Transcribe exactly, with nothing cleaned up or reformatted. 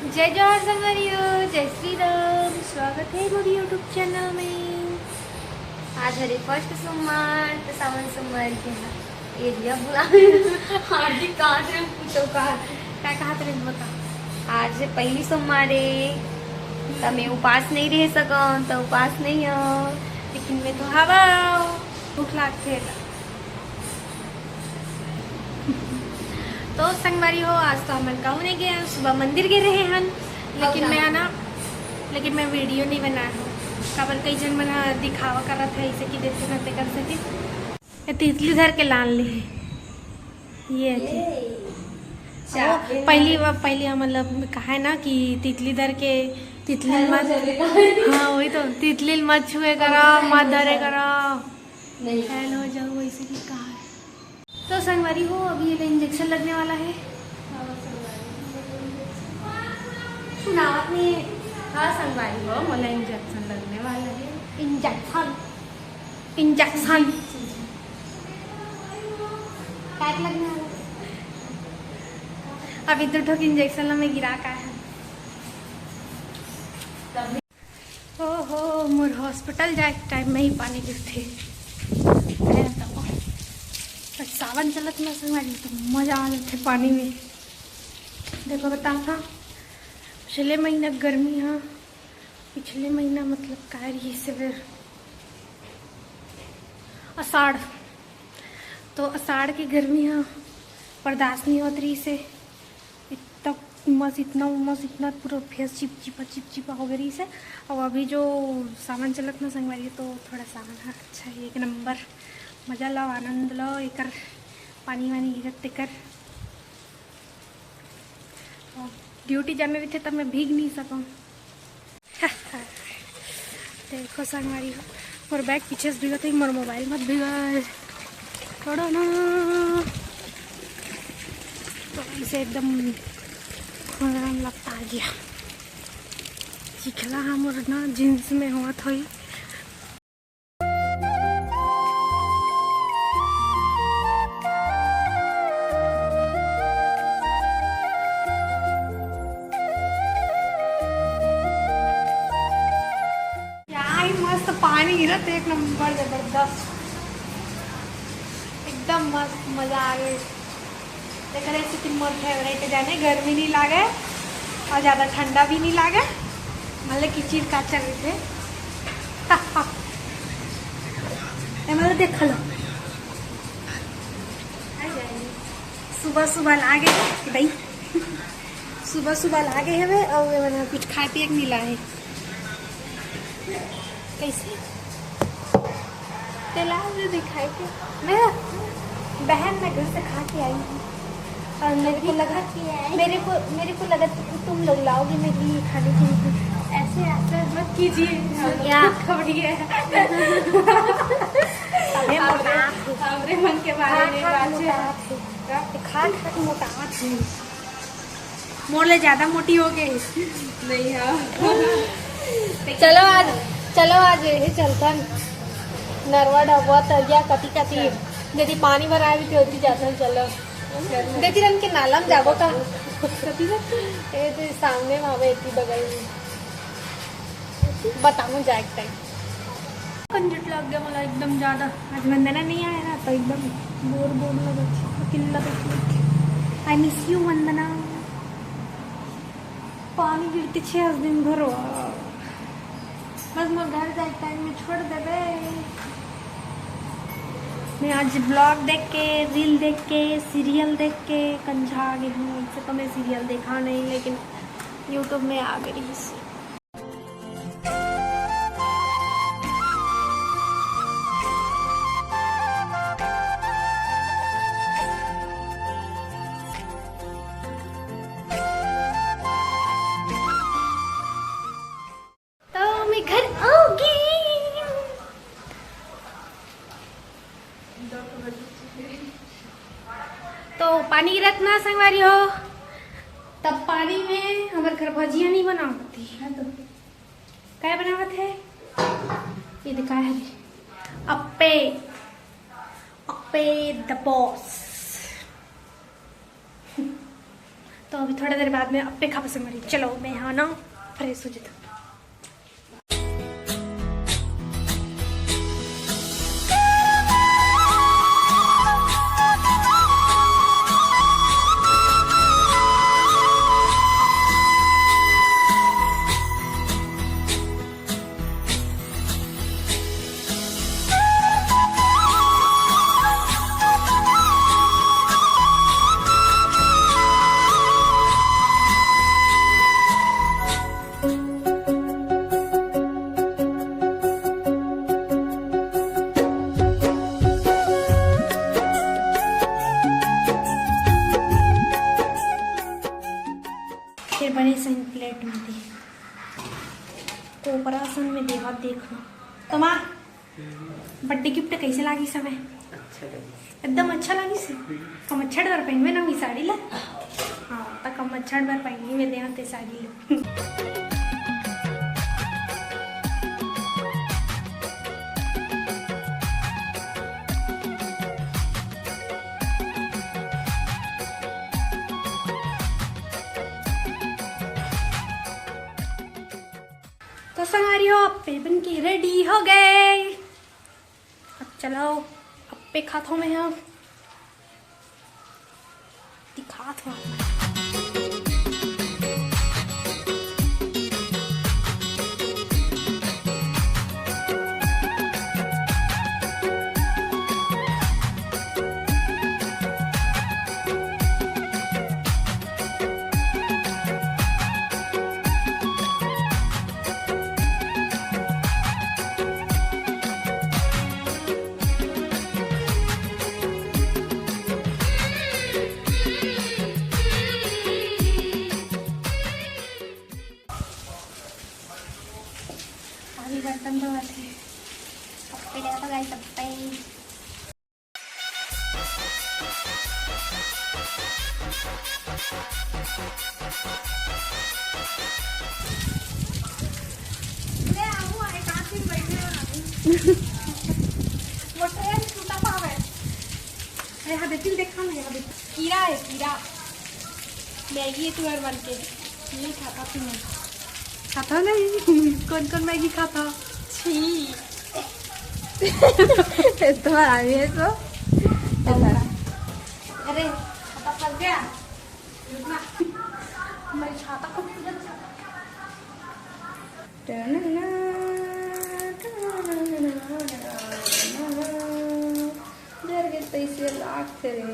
जय जोहार संगवारी हो, जय श्री राम। स्वागत है मोर YouTube चैनल में। आज हरे फर्स्ट सोमवार, तो सावन सोमवार के ना ये दिया बुला। हार्दिक कहाँ से पूछो का? क्या कहा तेरे बता? आज पहली सोमवार है, तो मैं उपास नहीं रह सकूँ, तो उपास नहीं हो। लेकिन मैं तो हवा भूख लागथे। तो संगवारी हो, आज तो हमन कहूँ नहीं गए, सुबह मंदिर गए रहे हन, लेकिन मैं ना, लेकिन मैं वीडियो नहीं बनाए हूँ। काबर कई झन मन ह दिखावा करत है, ऐसे कि देते ना तेकर से कि ये तितली धर के लान ले। ये है जी। वो पहली बार, पहली हम मतलब कहा है ना कि तितली धर के तितली मत, हाँ, वही तो, तितली मत छुए करो, मत धरे करो। नहीं। फैल हो जाओ, वैसे भी कहा है। तो संगवारी हो, अभी ये इंजेक्शन लगने वाला है। सुनावत नहीं है। हाँ संगवारी हो, मोला इंजेक्शन लगने वाला है। Injection, injection. पैक लगने वाला है। अभी दो ठोक इंजेक्शन ला मैं गिरा का है। ओहो, मोर हॉस्पिटल जाए के टाइम में ही पानी गिरथे। अरे बताओ, पर सावन चलत ना संगवारी, तो मजा आ जाथे पानी में। देखो, बता था, पिछले महीना गर्मी हा, पिछले महीना मतलब का रही से फिर आषाढ़, तो आषाढ़ की गर्मी हा बर्दाश्त नहीं होत रही से। इतना उमस, इतना उमस, इतना पूरा फेस चिपचिपा चिपचिपा हो गई से। और अभी जो सावन चलत ना संगवारी, तो थोड़ा सावन हा अच्छा है, एक नंबर। मजा लो, आनंद लो एकर, पानी वानी गिरत तेकर। ड्यूटी जाने रहिथे तब मैं भीग नहीं सकूँ। देखो संगवारी हो, मोर बैग पीछे से भीगत है, मोर मोबाइल मत भीगा, छोड़ो ना। तो इसे एकदम लपटा गया। चिखला हा मोर ना जींस में होवत होई। यहाँ ही मस्त पानी गिरत, एक नंबर जबरदस्त, एकदम मस्त, मजा आ गई। तेकर ऐसे कि मोर फेवरेट है, जाने गर्मी नहीं लागे और ज़्यादा ठंडा भी नहीं लागे, मतलब किचिर काचर रहिथे। ए, मतलब देख लो, सुबह सुबह लागे भाई, सुबह सुबह लागे हवे और ये मतलब कुछ खाए पिए के मिला है। कैसे? तेला जो दिखाई के, मैं, बहन, मैं घर से खा के आई हूँ और मेरे को लगा, मेरे को, मेरे को लगा तु-, तुम लोग लाओगे मेरे लिए खाने के लिए। ऐसे, ऐसे मत कीजिए, हम लोग क्या? खुद खबड़ी है। अबे मोटा। हमरे मन के बारे में खा, खा बात है। मोटा। खा, खा के मोटा। मोर ले ज्यादा मोटी हो गई। नहीं, हाँ। चलो आज, चलो आज यही चलथन नरवा ढबवा तरिया कति कति, यदि पानी भराए भी तो होती जाथन। चलो, देखी रन के नाला में जाबो का? कति जाथन? ए तो सामने में हवे, इतनी बगल में। बताऊँ जाए के टाइम। कंजट लग गया मोला एकदम ज्यादा। आज वंदना नहीं आया ना, तो एकदम बोर बोर लगत है, अकेला लगत है। I miss you वंदना। पानी गिरते छे आज दिन भर। बस मोर घर जाए टाइम में छोड़ देबे। मैं आज ब्लॉग देख के, रील देख के, सीरियल देख के कंझा गई हूँ। इससे तो मैं सीरियल देखा नहीं, लेकिन यूट्यूब में आ गई। तो मैं घर आ गई। तो पानी गिरत ना संगवारी हो, तब पानी में हमर घर भजिया नहीं बनावती है। तो काय बनावत है? ये दिखा है रे। Appe, appe the boss। तो अभी थोड़ा देर बाद में अप्पे खाबो संगवारी। चलो, मैं यहाँ ना फ्रेश हो जाता। फिर बने सही प्लेट में दे। कोपरा सन में देवा देखना। तो माँ, बर्थडे गिफ्ट कैसे लागिस हवे? अच्छा लगिस। एकदम अच्छा लागिस। कम अच्छा डर पहनबे ना ई साड़ी ला। हाँ, त कम अच्छा डर पहनी में देना ते साड़ी ला। तो संगवारी हो, अप्पे बन के रेडी हो गए। अब चलो, अप्पे खात हूँ मैं, अब दिखात हूँ। अभी बर्तन धोवत हे। अप्पे लेगत हो guys, अप्पे। ले आऊ, आए काफी बैठे हैं। वो ट्रेन टूटा पावे। अरे हाँ, बेटी देखा ना, यहाँ बेटी। कीड़ा है, कीड़ा। मैगी है तुअर बन के। नहीं खाता तू मैगी। खाता नहीं। कौन कौन मैगी खाता? छी। तुम्हारा भी है तो। अरे, छाता फंस गया। रुकना। मैं छाता को डर के तैसे लागथे रे।